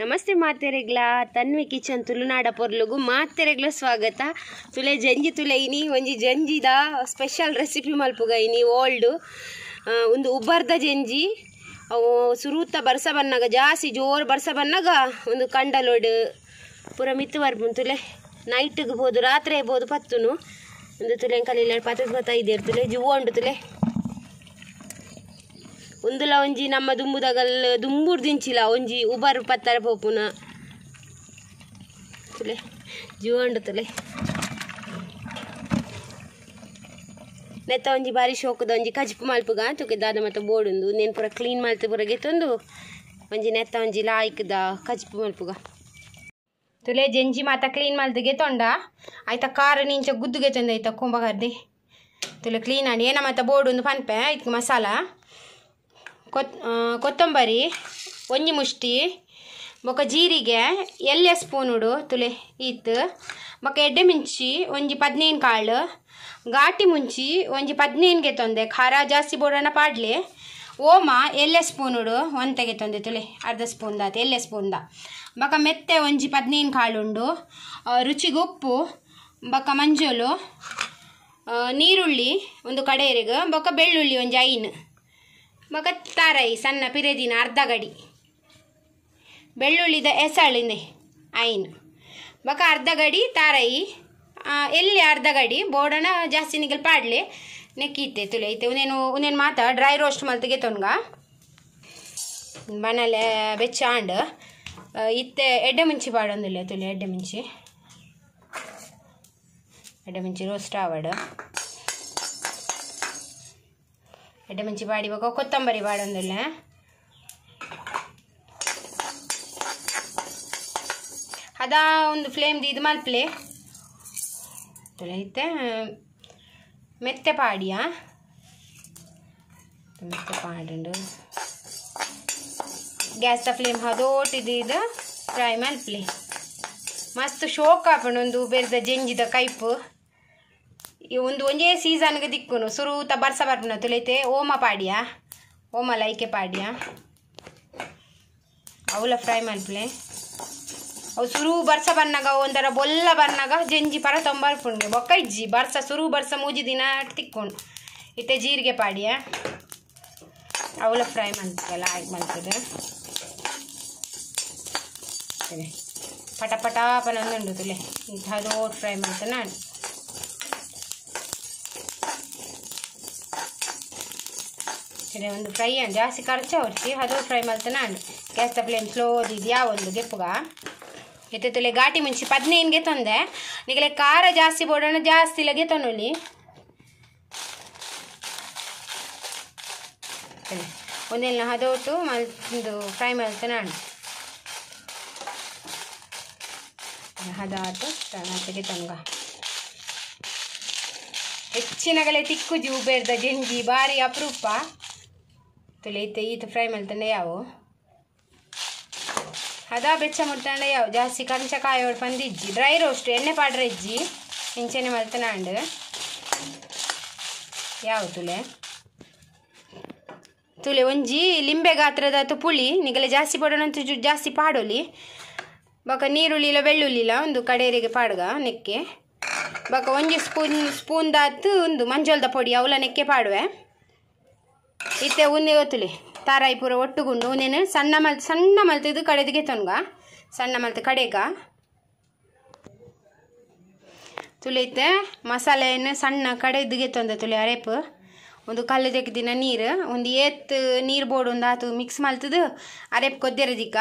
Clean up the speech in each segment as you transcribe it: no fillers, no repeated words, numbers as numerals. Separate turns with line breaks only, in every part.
Namaste ಮಾತೆರೆಗ್ಲ Tanvi kitchen ತುಳುನಾಡ ಪೊರ್ಲುಗು ಮಾತೆರೆಗ್ಲ ಸ್ವಾಗತ. ತುಲೆ ಜಂಜಿ ತುಲೆ ಇನಿ ಒಂಜಿ ಜಂಜಿದ ಸ್ಪೆಷಲ್ ರೆಸಿಪಿ ಮಲ್ಪುಗ ಇನಿ ಓಲ್ಡ್ ಒಂದು ಉಬ್ಬರ್ದ ಜಂಜಿ. ಅವು ಸುರೂತ ಬರ್ಸ ಬನ್ನಾಗ ಜಾಸ್ತಿ ಜೋರು ಬರ್ಸ ಬನ್ನಾಗ ಒಂದು ಕಂಡಲೋಡು ಪೂರ ಮಿತ್ತು ಬರ್ಪುಂಡು ತುಲೆ. ನೈಟ್ಗೆ ಬೋದು ರಾತ್ರಿ ಬೋದು ಪತ್ತುನು ಒಂದು ತುಲೆ ಕಲಿಲ್ಲ ಪತ್ತ ಪತ್ತ ಇದೆ ತುಲೆ ಜುವ್ವ ಉಂಡು ತುಲೆ. ಒಂದುಲ ಒಂಜಿ ನಮ್ಮ ದುಂಬುದಗಲ್ ದುಂಬುರ್ ದಿಂಚಿಲ ಒಂಜಿ ಉಬರ್ ಪತ್ತರ ಪೋಪುನ ತುಲೆ ಜೀವಂಡು ತುಲೆ. ನೆತ್ತ ಒಂಜಿ ಬಾರಿ ಶೋಕದ ಒಂಜಿ ಕಜಿಪು ಮಲ್ಪುಗ ತುಕೆ ದಾದ ಮತ್ತೆ ಬೋಡುಂದು ನೇನು ಪೂರ ಕ್ಲೀನ್ ಮಲ್ತು ಪೂರ ಗೆತ್ತೊಂದು ಒಂಜಿ ನೆತ್ತ ಒಂಜಿ ಲಾಯ್ಕದ ಕಜಿಪು ಮಲ್ಪುಗ ತುಲೆ. ಜಂಜಿ ಮಾತ ಕ್ಲೀನ್ ಮಲ್ತು ಗೆತ್ತೊಂಡ ಆಯ್ತಾ ಖಾರ ನಿಂಚ ಗುದ್ದು ಗೆತ್ತೊಂದು ಆಯ್ತಾ ಕೊಂಬಗರ್ದಿ ತುಲೆ ಕ್ಲೀನ್ ಆಂಡ್ ಏನ ಮತ್ತೆ ಬೋಡುಂದು ಪನ್ಪೆ. ಇದಕ್ಕೆ ಮಸಾಲ ಕೊತ್ತಂಬರಿ ಒಂಜಿ ಮುಷ್ಟಿ ಬೊಕ ಜೀರಿಗೆ ಎಲ್ಯ ಸ್ಪೂನುಡು ತುಲೆ ಈತ್ ಬೊಕ ಎಡ್ಡೆ ಮಿಂಚಿ ಒಂಜಿ 15 ಕಾಳು ಘಾಟಿ ಮುಂಚಿ ಒಂಜಿ 15 ತೊಂದೆ ಖಾರ ಜಾಸ್ತಿ ಬೋಡೋಣ ಪಾಡ್ಲೆ. ಓಮ ಎಲ್ಯ ಸ್ಪೂನುಡು ಒಂತೆಗೆ ತೊಂದೆ ತುಲೆ ಅರ್ಧ ಸ್ಪೂನ್ ದಾತ ಎಲ್ಯ ಸ್ಪೂನ್ದ. ಬೊಕ ಮೆತ್ತೆ ಒಂಜಿ 15 ಕಾಳುಂಡು ರುಚಿಗೆ ಉಪ್ಪು ಬೊಕ ಮಂಜೋಲು ನೀರುಳ್ಳಿ ಒಂದು ಕಡೆಯರಿಗೆ ಬೊಕ ಬೆಳ್ಳುಳ್ಳಿ ಒಂಜಿ 5 ಬೊಕ ತಾರಾಯಿ ಸಣ್ಣ ಪಿರೆದಿನ ಅರ್ಧ ಗಡಿ ಬೆಳ್ಳುಳ್ಳಿದ ಎಸಳಿಂದೆ 5 ಬೊಕ ಅರ್ಧ ಗಡಿ ತಾರಾಯಿ ಎಲ್ಲಿ ಅರ್ಧ ಗಡಿ ಬೋಡಣ ಜಾಸ್ತಿ ನಿಗಲ್ ಪಾಡ್ಲೆ ನೆಕ್ಕೀತೆ ತುಲೆ ಐತೆ. ಉನೇನು ಉನೇನು ಮಾತ ಡ್ರೈ ರೋಸ್ಟ್ ಮಲ್ತಿಗೆ ತೊನ್ಗ ಬನಲೆ ಬೆಚ್ಚ ಆಂಡ್ ಇತ್ತೆ ಎಡ್ಡೆ ಮುಂಚಿ ಪಾಡೊಂದಿಲ್ಲ ತುಲೆ. ಎಡ್ಡೆ ಮುಂಚಿ ಎಡ್ಡೆ ಮುಂಚಿ ರೋಸ್ಟ್ ಆವಡು ಎಡ್ಡೆ ಮುಂಚಿ ಪಾಡಿ ಬೊಕ ಕೊತ್ತಂಬರಿ ಪಾಡೊಂದಿಲ್ಲ. ಅದ ಒಂದು ಫ್ಲೇಮ್ ಇದು ಮಲ್ಪ್ಲೆ ತುಲೆ ಇತ್ತೆ ಮೆತ್ತೆ ಪಾಡಿಯ ಮೆತ್ತೆ ಪಾಡುಂಡು ಗ್ಯಾಸ್ ಫ್ಲೇಮ್ ಹದೋಟಿದ್ದು ಇದು ಫ್ರೈ ಮಲ್ಪ್ಲೆ ಮಸ್ತ್ ಶೋಕ್ ಆಪುಂಡು. ಒಂದು ಬೇರೆದ ಜಂಜಿದ ಕೈಪು ಒಂದು ಒಂಜೇ ಸೀಸನ್ಗೆ ದಿಕ್ಕುನು ಸುರೂತ ಬರ್ಸ ಬರ್ಪುನ ತುಲೈತೆ. ಓಮ ಪಾಡಿಯ ಓಮ ಲೈಕೆ ಪಾಡಿಯ ಅವಲ ಫ್ರೈ ಮಲ್ಪ್ಲೆ. ಅವು ಸುರು ಬರ್ಸ ಬನ್ನಾಗ ಒಂದರ ಬೊಲ್ಲ ಬನ್ನಾಗ ಜಂಜಿ ಪರ ತೊಂಬರ್ಪುಂಡು ಬೊಕ್ಕ ಇಜ್ಜಿ ಬರ್ಸ ಸುರು ಬರ್ಸ ಮೂಜಿ ದಿನ ತಿಕ್ಕೊಂಡು ಇತ್ತೆ ಜೀರಿಗೆ ಪಾಡಿಯ ಅವಲ ಫ್ರೈ ಮಲ್ಪಲ್ಲ ಆಗಿ ಮಲ್ಪದ ಪಟ ಪಟ ಪನೊಂದುಂಡು ತುಲೆ ಅದು ಓಟ್ ಫ್ರೈ ಮಾಡ್ತಾನೆ ನಾನು. ಒಂದು ಫ್ರೈ ಜಾಸ್ತಿ ಖರ್ಚು ಹೊರ್ಚಿ ಅದು ಫ್ರೈ ಮಾಡ್ತಾನೆ ಗ್ಯಾಸ್ ಫ್ಲೇಮ್ ಸ್ಲೋ ಇದೆಯಾ ಒಂದು ಗೆಪ್ಪುಗ ಇತ್ತೆ ತುಲೆ. ಘಾಟಿ ಮುಂಚಿ 15ಗೆ ತೊಂದೆ ನಿಗಲೆ ಖಾರ ಜಾಸ್ತಿ ಬೋಡೋಣ ಜಾಸ್ತಿ ಲಗೆ ತೊನ್ನೊಲಿ ಒಂದೆಲ್ಲ ಹದೋಟು ಮಲ್ದು ಫ್ರೈ ಮಾಡ್ತಾನೆ ಹದಾಟು ಫ್ರೈ ಮಾಡ್ತಕ್ಕೆ ತನ್ಗ. ಹೆಚ್ಚಿನಗಲೆ ತಿಕ್ಕುಜಿ ಉಬೇರ್ದ ಜಂಜಿ ಬಾರಿ ಅಪರೂಪ ತುಲೆ. ಇತ್ತೆ ಈತ ಫ್ರೈ ಮಲ್ತಂಡೆ ಯಾವು ಅದ ಬೆಚ್ಚ ಮುಟ್ಟಂಡೆ ಯಾವು ಜಾಸ್ತಿ ಕಂಚ ಕಾಯೋಡು ಪಂದಿಜ್ಜಿ ಡ್ರೈ ರೋಸ್ಟ್ ಎಣ್ಣೆ ಪಾಡ್ರೆ ಇಜ್ಜಿ ಇಂಚೆನೆ ಮಲ್ತನಾಂಡು ಯಾವ ತುಲೆ. ತುಲೆ ಒಂಜಿ ಲಿಂಬೆ ಗಾತ್ರದ ಪುಳಿ ನಿಗಲೆ ಜಾಸ್ತಿ ಪಡೋಣಂತ ಜಾಸ್ತಿ ಪಾಡೋಲಿ. ಬೊಕ ನೀರುಳ್ಳಿಲ ಬೆಳ್ಳುಳ್ಳಿಲ ಒಂದು ಕಡೆಯರಿಗೆ ಪಾಡ್ಗ ನೆಕ್ಕೆ ಬೊಕ ಒಂಜಿ ಸ್ಪೂನ್ ಸ್ಪೂನ್ ದಾತು ಒಂದು ಮಂಜೋಲ್ದ ಪೊಡಿ ಅವಲ ನೆಕ್ಕೆ ಪಾಡುವೆ. ಇತ್ತೆ ಉನ್ನೆ ತುಲೆ ತಾರಾಯಿ ಪೂರ ಒಟ್ಟುಗುಂಡು ಉನ್ನೇನು ಸಣ್ಣ ಮಲ್ತು ಸಣ್ಣ ಮಲ್ತಿದ್ದು ಕಡೆದಿಗೆ ತೊನ್ಗ ಸಣ್ಣ ಮಲ್ತು ಕಡೆಗ ತುಲೆ. ಇತ್ತೆ ಮಸಾಲೆಯನ್ನು ಸಣ್ಣ ಕಡೆದಿಗೆ ತೊಂದ ತುಲೆ ಅರೆಪು ಒಂದು ಕಲ್ಲು ತೆಗ್ದಿನ ನೀರು ಒಂದು ಏತ್ ನೀರು ಬೋಡು ಒಂದು ಆತು ಮಿಕ್ಸ್ ಮಲ್ತದು ಅರೆಪು ಕೊದ್ದಿರದಿಕ್ಕ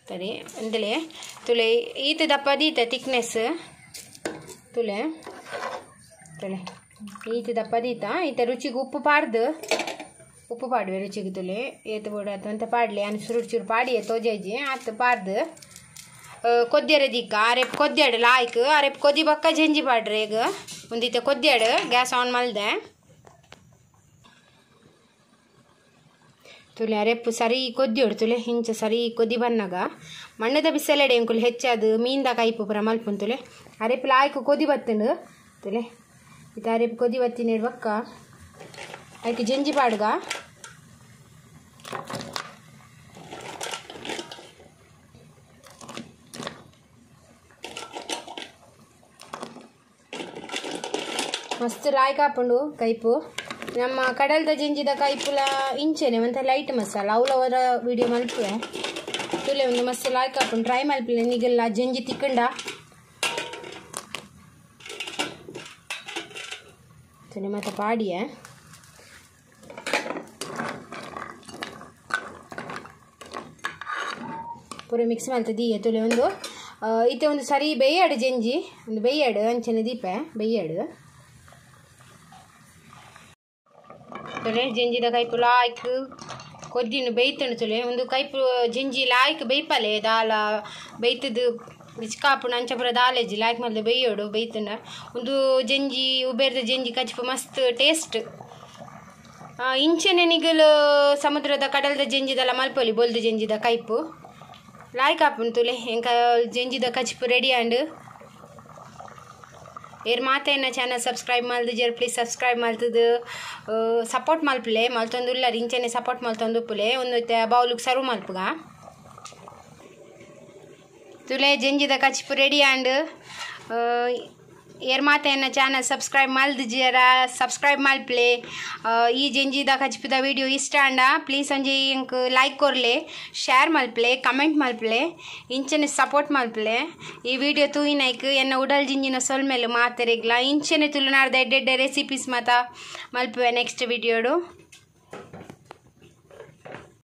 ಸರಿ ಅಂದಲೇ ತುಲೆ. ಈತ ದಪ್ಪದೀತ ತಿಕ್ನೆಸ್ ತುಲೆ ತುಲೆ ಈತ ದಪ್ಪದೀತ ಈತ ರುಚಿಗೆ ಉಪ್ಪು ಪಾಡ್ದು ಉಪ್ಪು ಪಾಡುವೆ ರುಚಿಗೆ ತುಲೆ ಏತು ಬೋಡು ಆತು ಅಂತ ಪಾಡ್ಲೆ ಅನ್ ಚುರು ಚುರು ಪಾಡಿಯೆ ತೋಜಾಜಿ ಆತು ಪಾಡ್ದು ಕೊದ್ದಿರದಿಕ್ಕ ಅರೆಪ್ ಕೊದ್ದಿಯಾಡು ಲಾಯ್ಕ್ ಅರೆಪ್ ಕೊದ್ದಿ ಬಕ್ಕ ಜಂಜಿ ಪಾಡ್ರಿ ಈಗ ಒಂದೀತ ಕೊದ್ದಿಯಾಡು ಗ್ಯಾಸ್ ಆನ್ ಮಲ್ದೆ ತುಲೆ. ಅರೆಪ್ಪು ಸರಿ ಕೊದ್ದಿಯೋಡು ತುಲೆ ಇಂಚ ಸರಿ ಕೊದ್ದಿ ಬನ್ನಾಗ ಮಣ್ಣದ ಬಿಸಲೆಡೆ ಎಂಕುಲು ಹೆಚ್ಚಾದು ಮೀನ್ದ ಕೈಪು ಪೂರ ಮಲ್ಪುನ್ ತುಲೆ. ಅರೆಪ್ಪು ಲಾಯ್ಕ್ ಕೊದಿ ಬತ್ತುಂಡು ತುಲೆ ಇತ್ತ ಅರೆಪ್ಪು ಕೊದಿ ಬತ್ತಿನ ಬಕ್ಕ ಅದಕ್ಕೆ ಜಂಜಿ ಪಾಡ್ಗ ಮಸ್ತ್ ಲಾಯ್ಕ್ ಆಪುಂಡು ಕೈಪು. ನಮ್ಮ ಕಡಲ್ದ ಜಂಜಿದ ಕೈಪುಲ ಇಂಚೆನೆ ಒಂತ ಲೈಟ್ ಮಸಾಲ ಅವಲ ಅವರ ವಿಡಿಯೋ ಮಲ್ಪುವೆ. ತುಲೆ ಒಂದು ಮಸ್ತ್ ಲಾಯ್ಕ್ ಆಪುಂಡು ಟ್ರೈ ಮಲ್ಪಲೆ ನಿಗೆಲ್ಲ ಜಂಜಿ ತಿಕ್ಕಂಡ. ತುಲೆ ಮಾತ ಪಾಡಿಯೆ. ಪೂರ ಮಿಕ್ಸ್ ಮಲ್ತದೀಯ ತುಲೆ ಒಂದು ಇತ್ತೆ ಒಂದು ಸರಿ ಬೇಯಾಡು ಜಂಜಿ ಒಂದು ಬೇಯಾಡು ಅಂಚನೆ ದೀಪ ಬೇಯಾಡು. ತುಲೆ ಜಂಜಿದ ಕೈಪು ಲಾಯ್ಕ್ ಕೊದ್ದಿನ ಬೇಯ್ತಂಡು ತುಲೆ ಒಂದು ಕೈಪು ಜಂಜಿ ಲಾಯ್ಕ್ ಬೇಯ್ಪಲೆ ದಾಲ ಬೇಯ್ತದ್ದು ರಿಚ್ಕಾಪುಣ ಅಂಚಪುರ ದಾಲೇಜಿ ಲಾಯ್ಕ್ ಮಲ್ದ ಬೇಯೋಡು ಬೇಯ್ತಂಡ. ಒಂದು ಜಂಜಿ ಉಬೇರ್ದ ಜಂಜಿ ಕಚ್ಪು ಮಸ್ತ್ ಟೇಸ್ಟ್. ಇಂಚೆನೆ ನಿಗಲು ಸಮುದ್ರದ ಕಡಲ್ದ ಜಂಜಿದಲ್ಲ ಮಲ್ಪೊಲಿ ಬೊಲ್ದು ಜಂಜಿದ ಕೈಪು ಲಾಯ್ಕ್ ಆಪುಂಡು ತುಲೆ. ಎಂಕ ಜಂಜಿದ ಕಚ್ಪು ರೆಡಿ ಆಂಡ್. ಏರ್ ಮಾತೆನ ಚಾನಲ್ ಸಬ್ಸ್ಕ್ರೈಬ್ ಮಲ್ದಿಜರ್ ಪ್ಲೀಸ್ ಸಬ್ಸ್ಕ್ರೈಬ್ ಮಲ್ತದು ಸಪೋರ್ಟ್ ಮಲ್ಪಲೆ ಮಲ್ತೊಂದು ಉಲ್ಲರ್ ಇಂಚೆನೆ ಸಪೋರ್ಟ್ ಮಲ್ತೊಂದು ಉಪ್ಪುಲೆ. ಒಂದು ಬೌಲುಗ್ ಸರ್ವ್ ಮಲ್ಪುಗ. ತುಲೆ ಜಂಜಿದ ಕಚ್ಪು ರೆಡಿ ಆಂಡ್. ಏರ್ ಮಾತೆನ ಚಾನಲ್ ಸಬ್ಸ್ಕ್ರೈಬ್ ಮಲ್ದಿಜರ ಸಬ್ಸ್ಕ್ರೈಬ್ ಮಲ್ಪಲೆ. ಈ ಜಂಜಿದ ಕಚ್ಪುದ ವಿಡಿಯೋ ಇಷ್ಟ ಆಂಡ ಪ್ಲೀಸ್ ಒಂಜಿ ಎಂಕ್ ಲೈಕ್ ಕೊರ್ಲೆ, ಶೇರ್ ಮಲ್ಪಲೆ, ಕಮೆಂಟ್ ಮಲ್ಪಲೆ, ಇಂಚೆನೆ ಸಪೋರ್ಟ್ ಮಲ್ಪಲೆ. ಈ ವಿಡಿಯೋ ತೂಯಿನೈಕ್ ಎನ್ನ ಉಡಲ್ ಜಿಂಜಿನ ಸೊಲ್ಮೇಲೆ ಮಾತೆರೆಗ್ಲ ಇಂಚೆನೆ ತುಳುನಾಡ್ದ ಎಡ್ಡೆಡ್ಡೆ ರೆಸಿಪೀಸ್ ಮಾತ ಮಲ್ಪುವೆ ನೆಕ್ಸ್ಟ್ ವಿಡಿಯೋಡು.